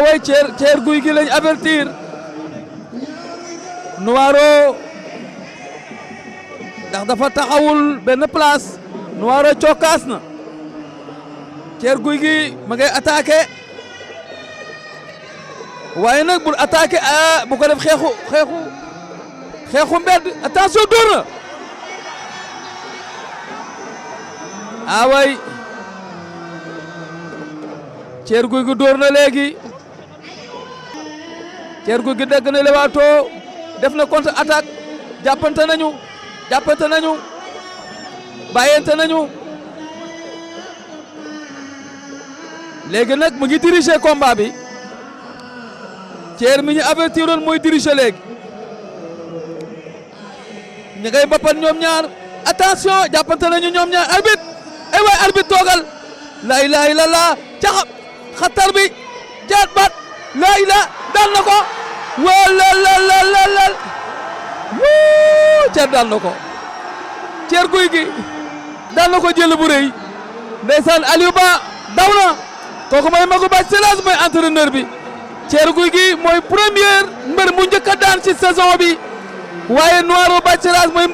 way Thier Gouye Gui lañ avertir Noiro ndax dafa taxawul benn place Noiro cokkaas na Thier Gouye Gui ma ngay attaqué waaye nag bul attaqué bu ko def xeexu mbedd attention dóor na way Thier Gouye Gui dóor na léegi Thier Gouye Gui dégg na lewaatoo def na contre attaque jàppante nañu bàyyante nañu léegi nag mu ngi diriger combat bi Thier mi ñu avertiroon mooy diriger léegi ñu ngay bappat ñoom ñaar attention jàppante nañu ñoom ñaar arbitre ay waay arbitre toogal la ilaha illallah caxab xatar bi jaat baat la ilaha daan na ko walal Thier daan na ko Thier Gouye Gui daan na ko jël bu rëy ndeysaan Aliou Ba daw na kooku mooy magu Bathie Seras mooy entraîneur bi Thier Gouye Gui mooy premier mbër mu njëkk a daan ci saison bi waaye Noiro Bathie Seras mooy